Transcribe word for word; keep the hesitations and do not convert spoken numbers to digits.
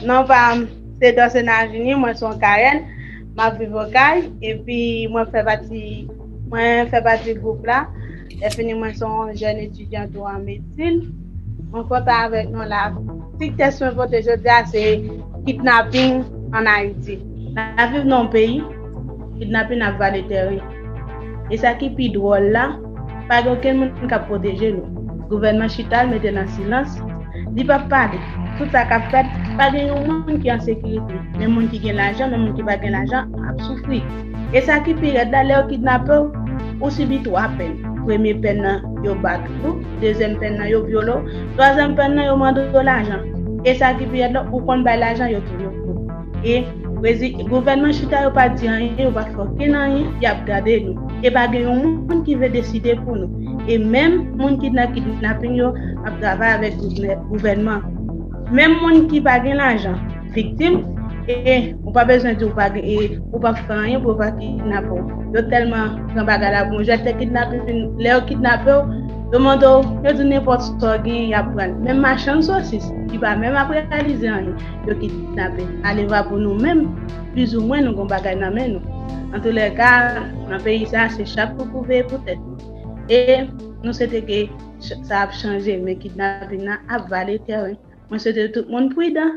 Non pa m se Dorcena Junie, mwen se yon Kayèn, m ap viv Okay, epi mwen fè pati mwen fè pati gwoup la. Lè fini mwen se yon jèn etidyan tou an medsin. Mwen kontan avèk nou la. Ti tèks mwen pote jodi a se kidnaping an Ayiti. N ap viv nan yon peyi kidnaping ap vale tèren. E sa ki pi dwòl la, pa gen okenn moun k ap pwoteje nou. Gouvènman chita l mete nan silans. Li p ap pale. Tout sa k ap fèt, pa gen yon moun ki an sekirite. Men moun ki gen lajan, men moun ki pa gen lajan ap soufri. E sa ki pi rèd la, lè yo kidnape w, ou sibi twa pèn. Premye pèn nan, yo bat ou. Dezyèm pèn nan, yo vyole w. Twazyèm pèn nan, yo mande w lajan. E sa ki pi rèd la, ou konn bay lajan, yo touye w. E gouvènman chita, yo pa di anyen, yo pa fè okenn anyen, y ap gade nou. E pa gen yon moun ki vle deside pou nou. E menm moun ki nan kidnaping yo ap travay avèk gouvènman. Menm moun ki pa gen lajan viktim, e ou pa bezwen di ou pa gen, e ou pa fè anyen pou yo pa kidnape w. Yo tèlman pran bagay la pou yon jwèt, lè kidnaping, lè yo kidnape w, yo mande w, yo di nenpòt sa w gen, y ap pran l. Menm machann sosis, ki pa menm ap reyalize anyen, yo kidnape. Aleva pou nou menm, plizoumwen nou gon bagay nan men nou. Antoulèka, nan peyi sa, se chak kou pou veye pou tèt nou. E nou swete ke sa ap chanje, men kidnaping nan ap vale tèren. Mwen swete tout moun pridan,